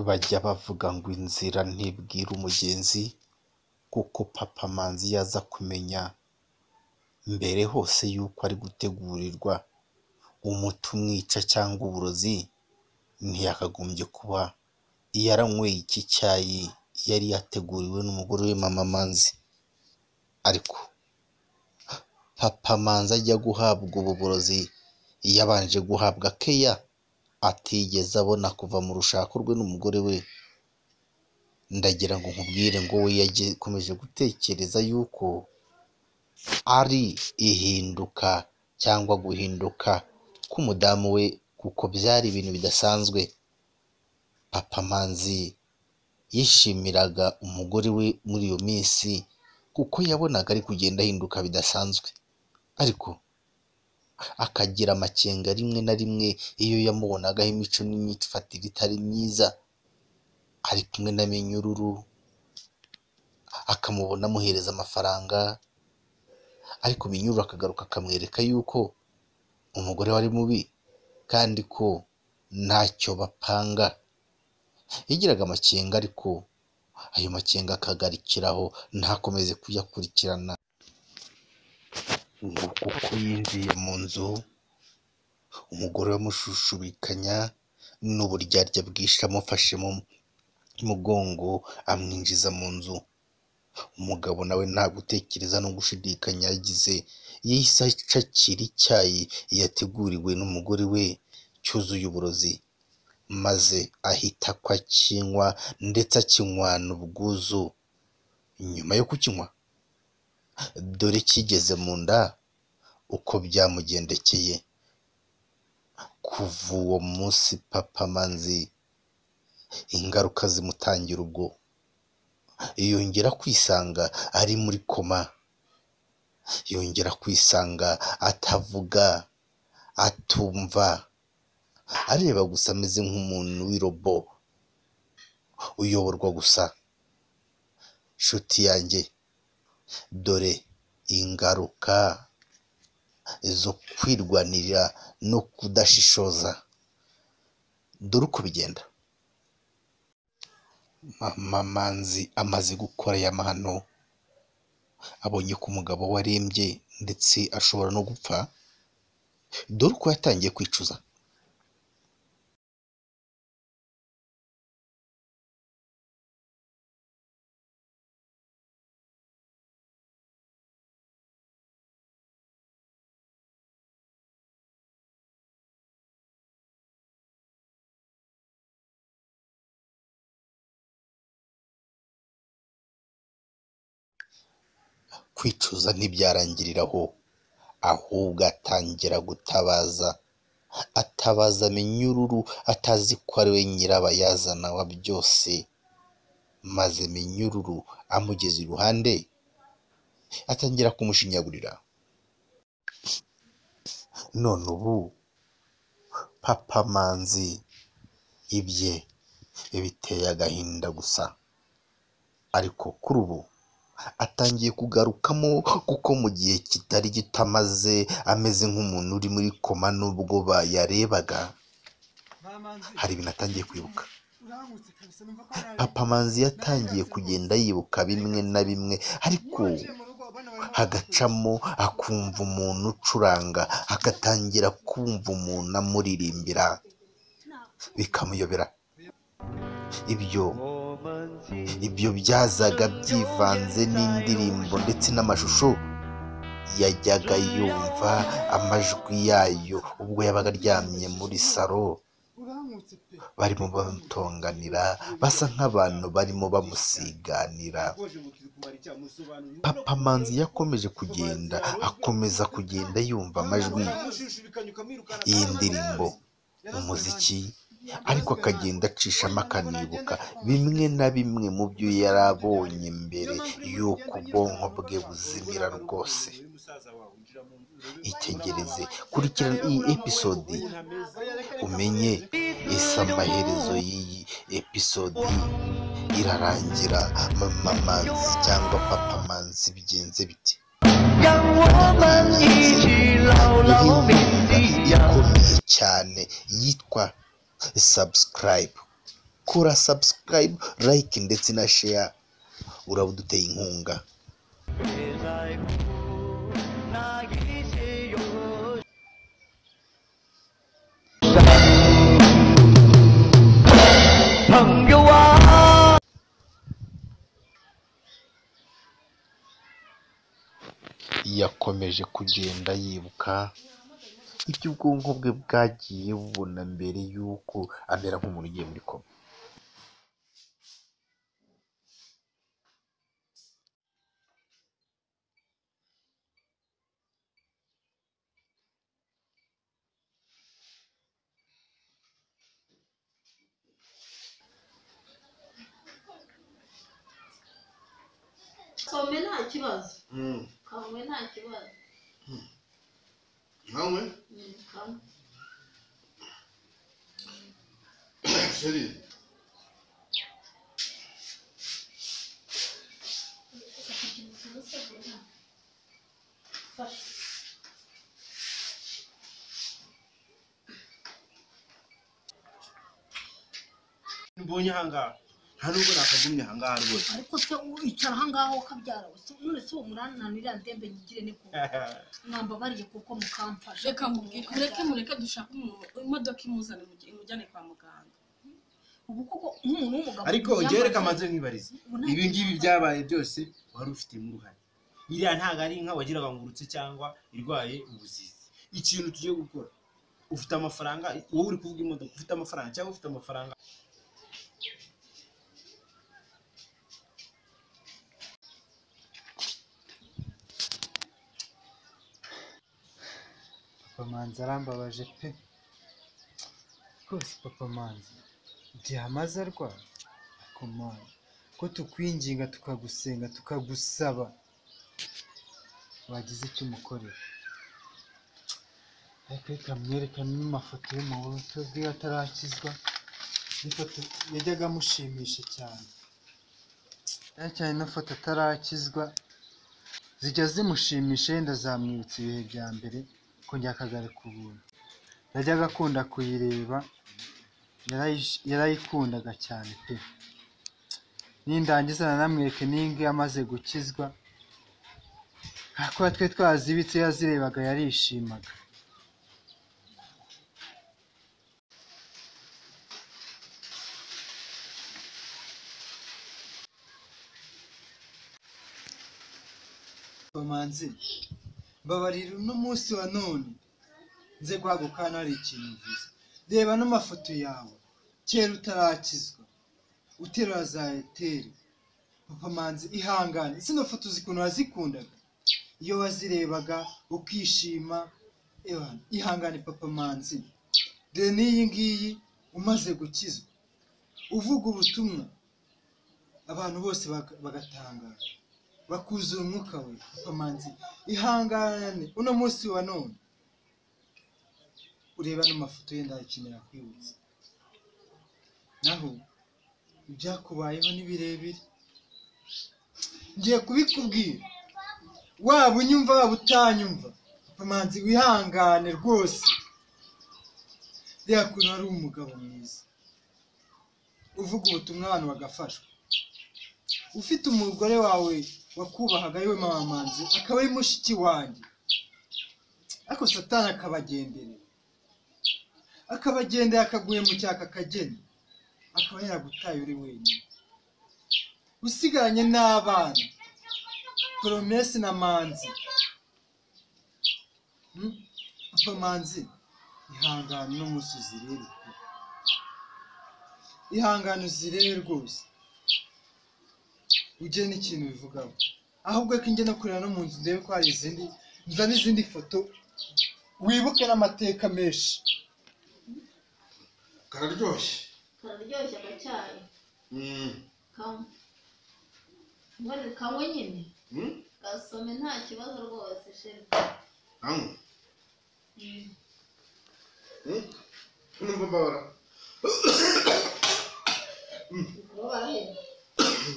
Bajya bavuga ngo inzira ntibwira umugenzi, kuko Papa Manzi yaza kumenya mbere hose yuko ari gutegurirwa umuti umwica cyangwa uburozi, ntiyakagombye kuba yaranyweye iki cyayi yari yateguriwe n'umugore we Mama Manzi. Ariko Papa Manzi ajya guhabwa ubu burozi yabanje guhabwa keya atigeze abona kuva mu rushako rwe n'umugore we. Ndagira ngo nkubwire ngo we yakomeje gutekereza yuko ari ihinduka cyangwa guhinduka k'umudamu we, kuko byari ibintu bidasanzwe. Papa Manzi yishimiraga umugore we muri iyo minsi, kuko yabonaga ari kugenda ahinduka bidasanzwe, ariko akagira amakenga rimwe na rimwe iyo yamubonagaho imico n'imyifatire itari myiza, ari kumwe na Minyururu, akamubona amuhereza amafaranga, ariko Minyururu akagaruka akamwereka yuko umugore we ari mubi kandi ko ntacyo bapanga. Yagiraga amakenga, ariko ayo makenga akagarukiraho ntakomeze kuyakurikirana. Nguko uko yinjiye mu nzu, umugore we amushushubikanya n'uburyarya bwinshi amufashe mu mugongo amwinjiza mu nzu. Umugabo nawe nta gutekereza no gushidikanya yagize, yahise acakira icyayi yateguriwe n'umugore we cyuzuye uburozi, maze ahita ko akinywa ndetse akinywana ubwuzu. Nyuma yo kukinywa, dore kigeze mu nda uko byamugendekeye. Kuva uwo munsi Papa Manzi ingaruka zimutangira ubwo, yongera kwisanga ari muri koma, yongera kwisanga atavuga, atumva, areba gusa ameze nk'umuntu w'irobo uyoborwa gusa. Nshuti yanjye, dore ingaruka zo kwirwanirira no kudashishoza, dore uko bigenda. Mama Manzi amaze gukora aya mahano, abonye ko umugabo we arembye ndetse ashobora no gupfa, dore uko yatangiye kwicuza. Kwicuza ntibyarangiriraho, ahubwo atangira gutabaza, atabaza Minyururu atazi ko ari we nyirabayazana wa byose, maze Minyururu amugeze iruhande atangira kumushinyagurira. None ubu Papa Manzi ibye biteye agahinda gusa, ariko kuri ubu atangiye kugarukamo, kuko mu gihe kitari gito amaze ameze nk'umuntu uri muri koma nubwo bayarebaga, hari ibintu atangiye kwibuka. Papa Manzi yatangiye kugenda yibuka bimwe na bimwe, ariko hagacamo akumva umuntu ucuranga, agatangira kumva umuntu amuririmbira, bikamuyobera. Ibyo byazaga byivanze n'indirimbo ndetse n'amashusho yajyaga yumva amajwi yayo ubwo yabaga aryamye muri salo, barimo bamutonganira, basa nk'abantu barimo bamusiganira. Papa Manzi yakomeje kugenda, akomeza kugenda yumva amajwi y'indirimbo, umuziki, ariko akagenda acishamo akanibuka bimwe na bimwe mu byo yari abonye mbere y'uko ubwonko bwe buzimira rwose. Itegereze, kurikirana iyi episode umenye ese amaherezo y'iyi episode irarangira Mama Manzi cyangwa Papa Manzi bigenze bite? Ikomeye cyane yitwa subscribe. Kora subscribe, like ndetse na share, uraba uduteye inkunga. 别在乎那一些忧伤。朋友啊。 Yakomeje kugenda yibuka ibyo ubwonko bwe bwagiye bubona mbere y'uko amera nk'umuntu ugiye muri koma. Some nta kibazo. Kamwe nta kibazo. Nkawe Kamwe. Sheri, Fasha. Mbonye ahangaha nta nubwo nakagumye ahangaha rwose. Ariko se wicara ahangaha ukabyara none se uwo murananira ndembe nyigire niko mwambabariye kuko mukamfasha. Reka nkubwire, mureke mureke dushake umuntu imodoka imuzane imujyane kwa muganga. Ubu koko nk'umuntu w'umugabo Ariko njyewe reka manze nkwibarize, Ubu nta ibi ngibi byabaye byose wari ufitemo uruhare. Iriya ntabwo ari inka wagiraga ngo urutse cyangwa irwaye ubuzizi. Ikintu tugiye gukora, ufite amafaranga, wowe uri kuvuga imodoka, ufite amafaranga cyangwa ufite amafaranga? Papa Manzi arambabaje pe! Rwose Papa Manzi igihe amaze arwara, ariko Mana ko tukwinginga tukagusenga tukagusaba wagize icyo umukorera. Ariko reka mwerekane n'amafoto yo mu buto bwiwe atarakizwa, n'ifoto yajyaga amushimisha cyane, cyane cyane ino foto atarakizwa zijya zimushimisha, yenda zamwibutsa ibihe bya mbere kongera akagaruka ubuntu. Yajyaga akunda kuyireba, yarayikundaga cyane pe! Nindangiza nanamwereke n'iyi ngiyi amaze gukizwa, kuba twe twazibitse iyo yazirebaga yarishimaga. Manzi, mbabarira uno munsi wa none nze guhaguruka hano hari ikintu mvuze. Reba n'amafoto yawe kera utarakizwa, uterura za eteri. Papa Manzi ihangane, zino foto uzi ukuntu wazikundaga, iyo wazirebaga ukishima. Ewa, ihangane Papa Manzi, dore n'iyi ngiyi umaze gukizwa, uvuga ubutumwa abantu bose bagatangara, bakuzura umwuka we. Papa Manzi ihangane uno munsi wa none, ureba n'amafoto ye ndakenera kwibutsa. Naho ibyakubayeho ni birebire, ngiye kubikubwira waba unyumva waba utanyumva. Papa Manzi wihangane rwose, reba ukuntu wari umugabo mwiza uvuga ubutumwa abantu bagafashwa, ufite umugore wawe wakubahaga ariwe Mama Manzi, akaba ari mushiki wanjye, ariko Satani akabagenderera, akabagendera akaguye mu cyaka akageni, akaba yaragutaye uri wenyine, usigaranye n'abana Promesse na Manzi. Papa Manzi ihangane uno munsi uzirebe pe, ihangane uzirebe rwose, ugire n'ikintu ubivugaho. Ahubwo ko njye no kureba no mu nzu ndebe ko hari izindi, nzane izindi foto wibuke n'amateka menshi. Kararyoshye. Kararyoshye agacyayi. Kamwe. None kamwe nyine. Gasome nta kibazo rwose sheri. Kamwe. Numva mbabara. Kubabara he?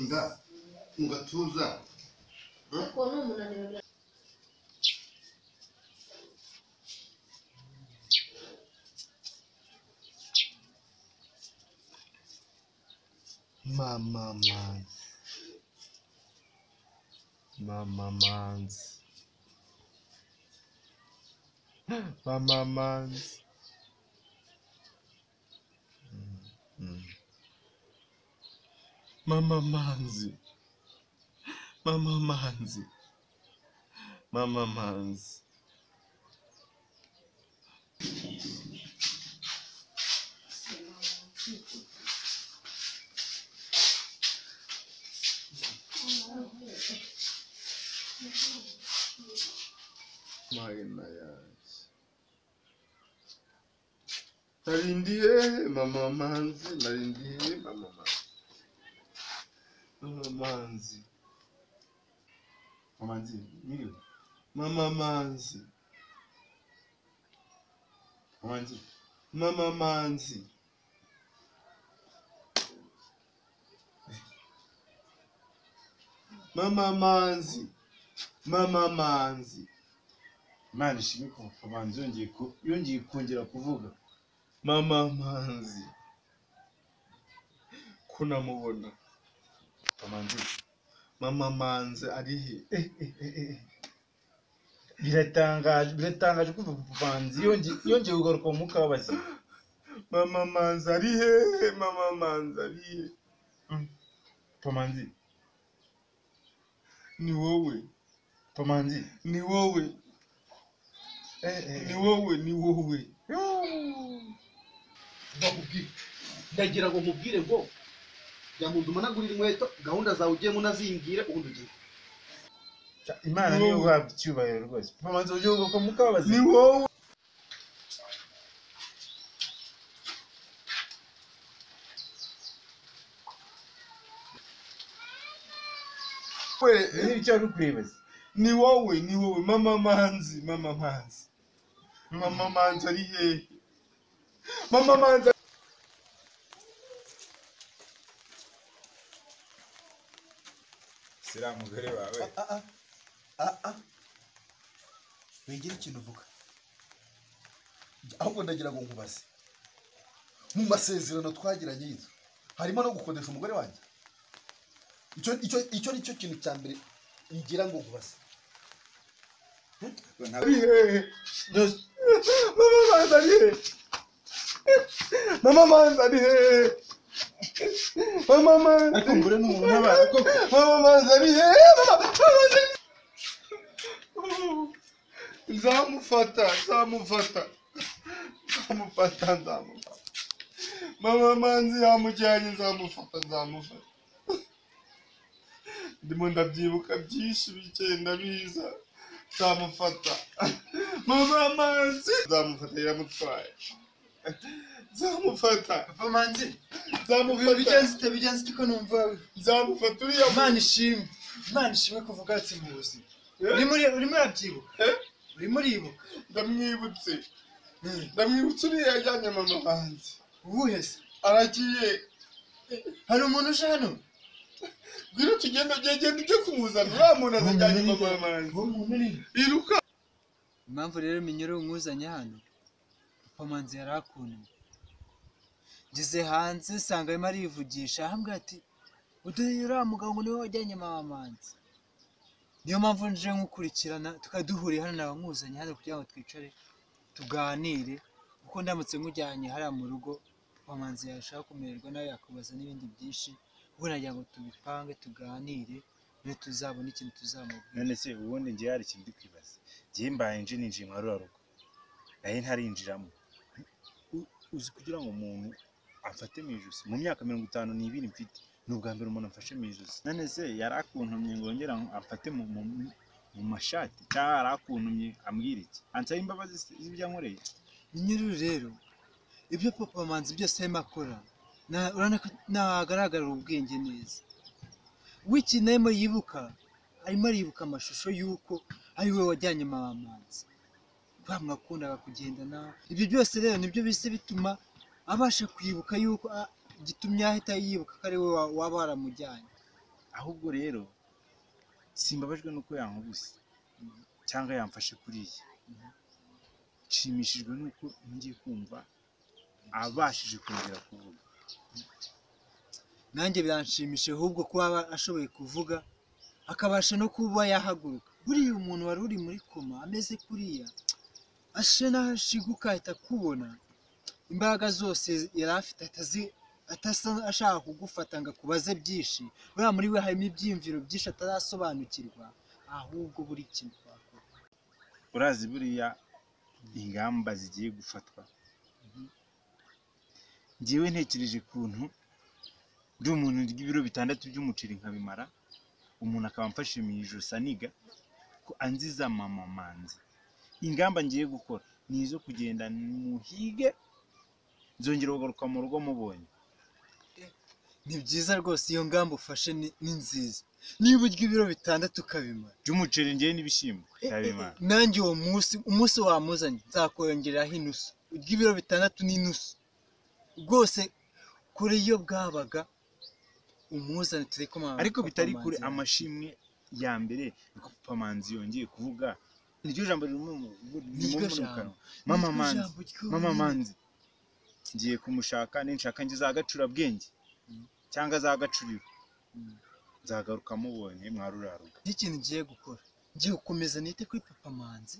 Nda mu gatuza. Ariko ni umunaniro. Mama Manzi, Mama Manzi, Mama Manzi. Mama Manzi, Mama Manzi, Mama Manzi. Mana yanjye, nari ndi hehe Mama Manzi? Nari ndi hehe Mama Manzi? Mama Manzi, Mama Manzi, mwiriwe. Mama Manzi, Mama Manzi, Mama Manzi. Mama Manzi, Mama Manzi. Imana ishimwe ko Papa Manzi yongeye kongera kuvuga. Mama Manzi, ko namubona. Papa Manzi, Mama Manzi ari he? Biratangaje, biratangaje kumva Papa Manzi yongeye kugaruka mu mwuka w'abazima. Mama Manzi ari hehe? Mama Manzi ari he? Papa Manzi, Ni wowe, Papa Manzi, ni wowe, ni wowe, ni wowe. Ndakubwira, ndagira ngo nkubwire ngo jya mu nzu umanagurire inkweto, gahunda zawe ugiyemo unazimbwire, ubundi ugiye. Imana niyo guhabwa icyubahiro rwose. Papa Manzi yongeye kugaruka mu mwuka w'abazima. Ni wowe. Niba icyo wari kureba se. Ni wowe, ni wowe, Mama Manzi, Mama Manzi. Mama Manzi ari hehe? Mama Manzi. Sira mugore wawe. Wigira ikintu uvuga, ahubwo ndagira ngo nkubaze, mu masezerano twagiranye y'inzu harimo no gukodesha umugore wanjye? Icyo ni cyo kintu cya mbere ngira ngo nkubaze. Ari hehe? Mama Manzi ari hehe? Mama Manzi ari hehe? Mama Manzi. Ariko mbure n'umuntu ntabara koko. Mama Manzi ari hehe? Mama Manzi. Nzamufata, nzamufata, nzamufata, nzamufata. Mama Manzi yamujyanye, nzamufata, nzamufata. Ndimo ndabyibuka byinshi bigenda biza, nzamufata. Mama Manzi nzamufata, yaramutwaye. Nzamufata. Papa Manzi, Nzamufata. bigenze ute ko numva Nzamufata uriya. Imana ishimwe, Imana ishimwe kuva ugarutse mu buzima. Urimo urabyibuka? Urimo uribuka? Ndamwibutse, ndamwibutse uriya yajyanye Mama Manzi. Uwuhe se? Aragiye. Hari umuntu uje hano? Ngwino tugende, genda ujye kumuzana, uriya muntu azajyanye Mama Manzi. Iruka. Impamvu rero minyururu nkuzanye hano, Papa Manzi yari akuntumye. Ngeze hanze nsanga arimo arivugisha, arambwira ati uduhe uriya mugabo ngo niwe wajyanye Mama Manzi. Niyo mpamvu nje nkukurikirana, tukaba duhuriye hano, nawe nkuzanye hano kugira ngo twicare tuganire, kuko ndamutse nkujyanye hariya mu rugo Papa Manzi yashaka kumererwa nawe, yakubaza n'ibindi byinshi, kuko nagira ngo tubipange tuganire, niyo tuzabona ikintu tuzamubwira. None se ubundi njye hari ikintu ndi kwibaza. Njye mbaye nje ninjiye muri ruriya rugo, nari ntarinjiramo. Uzi kugira ngo umuntu amfate mu ijosi mu myaka 52 mfite, ni ubwa mbere umuntu amfashe mu ijosi. None se yari akuntumye ngo ngera amfate mu mashati, cyangwa yari akuntumye ambwira iki? Ansaba imbabazi z'ibyo yankoreye. Minyururu rero, ibyo Papa Manzi byose arimo akora, urabona ko ntagaragara ubwenge neza. W'ikintu arimo yibuka, arimo aribuka amashusho y'uko ari we wajyanye Mama Manzi. Kubera mwakundaga kugendana, ibyo byose rero nibyo bise bituma abasha kwibuka yuko gitumye ahita yibuka ko ari we waba waramujyanye. Ahubwo rero simbabajwe nuko yankubise cyangwa yamfashe kuriya, nshimishijwe nuko ngiye kumva abashije kongera kuvuga. Nanjye biranshimishije ahubwo kuba aba ashoboye kuvuga akabasha no kuba yahaguruka. Buriya umuntu wari uri muri koma ameze kuriya ashe n'ahashiguka ahita akubona, imbaraga zose yari afite atasa ashaka kugufata ngo akubaze byinshi. Buriya muri we harimo ibyiyumviro byinshi atarasobanukirwa, ahubwo buri kintu twakora. Urazi buriya ingamba zigiye gufatwa, njyewe ntekereje ukuntu ndi umuntu urya ibiro 6 by'umuceri nkabimara, umuntu akaba amfashe mu ijosi aniga ko anziza mama Manzi. Ingamba ngiye gukora ni izo kugenda muhige, nzongera kugaruka mu rugo mubonye. Ni byiza rwose, iyo ngamba ufashe ni nziza. Niba urya ibiro 6 ukabimara by'umuceri ngewe n'ibishyimbo nkabimara, nanjye uwo munsi, umunsi wamuzanye nzakongeraho inusu, urya ibiro 6 n'inusu rwose. Kure iyo bwabaga umuzane turi ko mama. Ariko Papa bitari kure Manzi amashimwe ya mbere niko Papa Manzi yongeye kuvuga, niryo jambo ririmo Niryo mu jambo. kanwa. Mama Niryo Manzi, jambo ryonyine. Mama Manzi, ngiye kumushaka, ninshaka njye za Gacurabwenge cyangwa za Gacuriro, nzagaruka mubonye mwaruraruka. N'ikintu ngiye gukora, ngiye gukomeza nite kuri Papa Manzi,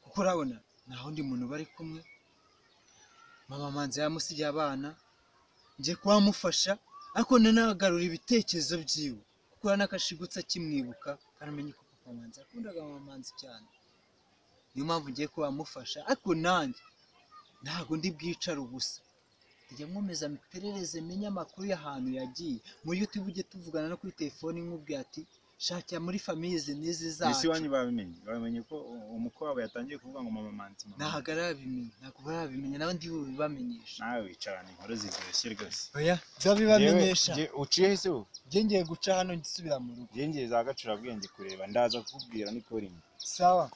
kuko urabona nta wundi muntu bari kumwe. Mama Manzi yamusigiye abana, ngiye kuba mufasha ariko nanagarura ibitekerezo byiwe, kuko urabona ko ashigutse akimwibuka kandi amenye ko Papa Manzi yakundaga Mama Manzi cyane. Niyo mpamvu ngiye kuba mufasha, ariko nanjye ntabwo ndi bwicare ubusa, njya nkomeza mperereze menye amakuru y'ahantu yagiye. Muri YouTube ujye tuvugana no kuri telefoni, nkubwira ati shakira muri famille izi n'izi Mbese zacu. iwanyu babimenye ko umukwe wabo yatangiye kuvuga ngo mama Manzi, mama Manzi? Ntabwo arabimenya, ntabwo barabimenya, nawe ndi bubibamenyesha. Nawe wicarana inkuru ziryoshye rwose. Oya, nzabibamenyesha. Uciye he se wowe? Njye ngiye guca hano nsubira mu rugo. Njye ngiye za Gacurabwenge kureba, ndaza kukubwira niko rimwe. Sawa.